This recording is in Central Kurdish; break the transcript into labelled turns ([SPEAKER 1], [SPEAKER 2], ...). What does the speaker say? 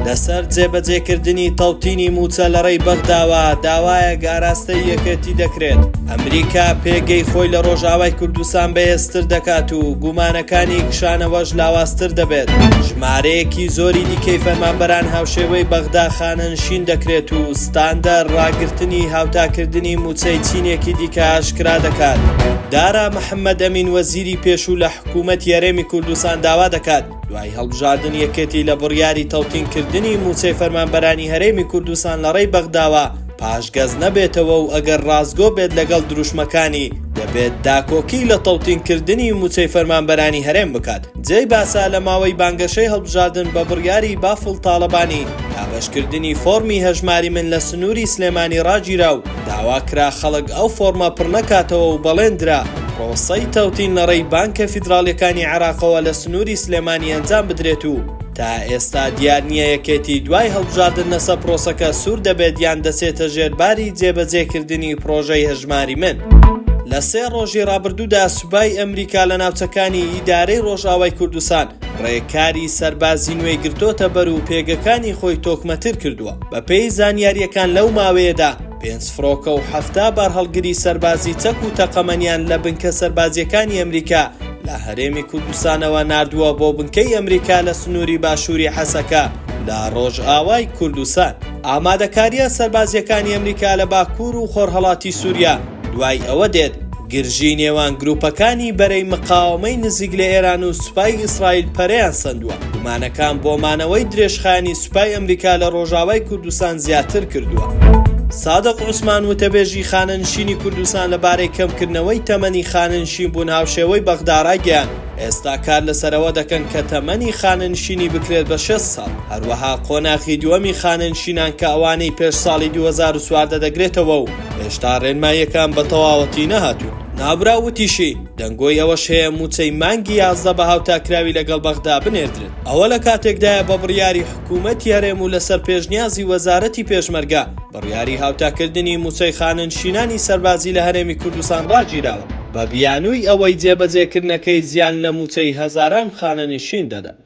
[SPEAKER 1] لەسەر جێبەجێکردنی تەوتینی مووچە لەڕێی بەغداوە داوایەک ئاراستەی یەکێتی دەکرێت. ئەمریکا پێگەی خۆی لە ڕۆژئاوای کوردستان بەهێزتر دەکات و گومانەکانی کشانەوەش لاوازتر دەبێت. ژمارەیەکی زۆری دیکەی فەرمانبەران هاوشێوەی بەغدا خانەنشین دەکرێت و ستاندەر ڕاگرتنی هاوتاکردنی مووچەی چینێکی دیکە ئاشکرا دەکات. دارا محەمەدئەمین وەزیری پێشوو لە حکوومەتی هەرێمی کوردستان داوا دەکات، دوای هەڵبژاردن یەکێتی لە بڕیاری تەوتینکردنی مووچەی فەرمانبەرانی هەرێمی کوردستان لەڕێی بەغداوە پاشگەز نەبێتەوە و ئەگەر ڕاستگۆ بێت لەگەڵ دروشمەکانی دەبێت داکۆکی لە تەوتینکردنی مووچەی فەرمانبەرانی هەرێم بکات. جێی باسە لە ماوەی بانگەشەی هەڵبژاردن بە بڕیاری بافڵ تاڵەبانی دابەشکردنی فۆڕمی هەژماری من لە سنووری سلێمانی ڕاگیرا و داواکرا خەڵک ئەو فۆڕمە پڕنەکاتەوە و بەڵێندرا پرۆسەی تەوتین لەڕێی بانکە فیدراڵیەکانی عێراقەوە لە سنووری سلێمانی ئەنجام بدرێت و تا ئێستا دیار نییە یەکێتی دوای هەڵبژاردن لەسەر پرۆسەکە سوور دەبێت یان دەچێتە ژێر باری جێبەجێکردنی پرۆژەی هەژماری من. لە سێ ڕۆژی ڕابردوودا سوپای ئەمریکا لە ناوچەکانی ئیدارەی ڕۆژئاوای کوردستان ڕێکاری سەربازی نوێی گرتۆتە بەر و پێگەکانی خۆی تۆکمەتر کردووە. بەپێی زانیارییەکان لەو ماوەیەدا پێنج فڕۆکە و 70 بارهەڵگری سەربازی چەک و تەقەمەنیان لە بنکە سەربازییەکانی ئەمریکا لە هەرێمی کوردستانەوە ناردووە بۆ بنکەی ئەمریکا لە سنووری باشووری حەسەکە لە ڕۆژئاوای کوردستان. ئامادەکارییە سەربازییەکانی ئەمریکا لە باکوور و خۆرهەڵاتی سووریا دوای ئەوە دێت، گرژی نێوان گروپەکانی بەرەی مقاوەمەی نزیک لە ئێران و سوپای ئیسرائیل پەرەیان سەندووە، گومانەکان بۆ مانەوەی درێژخایەنی سوپای ئەمریکا لە ڕۆژاوای کوردستان زیاتر کردووە. سادق عوسمان وتەبێژی خانەنشینی کوردستان لەبارەی کەمکردنەوەی تەمەنی خانەنشینبوون هاوشێوەی بەغدا ڕایگەیاند، ئێستا کار لەسەر ئەوە دەکەن کە تەمەنی خانەنشینی بکرێت بە 60 ساڵ، هەروەها قۆناغی دووەمی خانەنشینان کە ئەوانەی پێش ساڵی 2014 دەگرێتەوە و هێشتا ڕێنماییەکان بە تەواوەتی نەهاتوون. ناوبراو وتیشی، دەنگۆی ئەوەش هەیە مووچەی مانگی 11 بە هاوتاکراوی لەگەڵ بەغدا بنێردرێت. ئەوە لە کاتێکدایە بە بڕیاری حکوومەتی هەرێم و لەسەر پێشنیازی وەزارەتی پێشمەرگە، بڕیاری هاوتاکردنی مووچەی خانەنشینانی سەربازی لە هەرێمی کوردستان ڕاگیراوە، بە بیانووی ئەوەی جێبەجێکردنەکەی زیان لە مووچەی هەزاران خانەنشین دەدات.